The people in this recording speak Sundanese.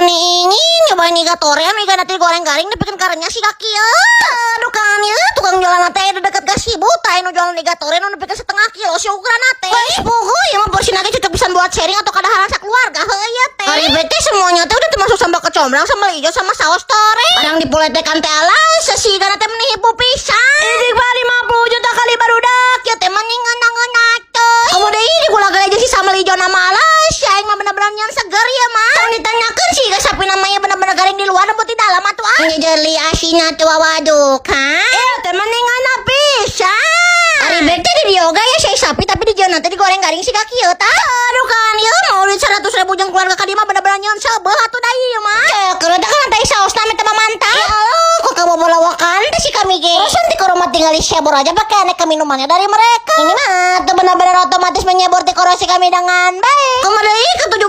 Meni ingin nyobain iga tore anu iga nanti goreng garing dipikeun karenyah siga kieu. Aduh kan ya, tukang jualan teh di deket gasibu tah nu jualan iga tore nu nepikeun setengah kilo si ukuran teh. Geus puguh ieu mah porsi ge cocok pisan buat sharing atau kadaharan sakeluarga heuh ieu teh. Ari teh semuanya teh udah termasuk sambal kecombrang, sambal hijau sama saus tore. Barang dipoletekan teh alah sesiga teh meni hipu pisan. Ini 50 juta kali barudak ya teh mending ngeunah teh. Kamu deui di gula aja si sambal hijau nama alas, ya aing mah bener-bener nyan seger ya mah. Tong ditanyakeun sih ke sapi namanya bener-bener garing di luar atau di dalam atuh ah. Ini jeli asina tuh waduh kan. Eh teh mending ngeunah pisan. Ari bek teh di yoga ya saya sapi tapi di jalan nanti digoreng garing sih kieu tah. Aduh kan ya mau duit 100 ribu jeung keluarga ka dieu mah bener-bener nyeun seubeuh atuh da ieu mah. Cek teh kan teh saosna mah mantap. Ya Allah, kok kamu bolawakan teh si kami ge. Terus nanti ke rumah tinggal disebor aja pakai aneka minumannya dari mereka. Ini mah tuh benar-benar otomatis menyebor dekorasi kami dengan baik. Kemudian ke 17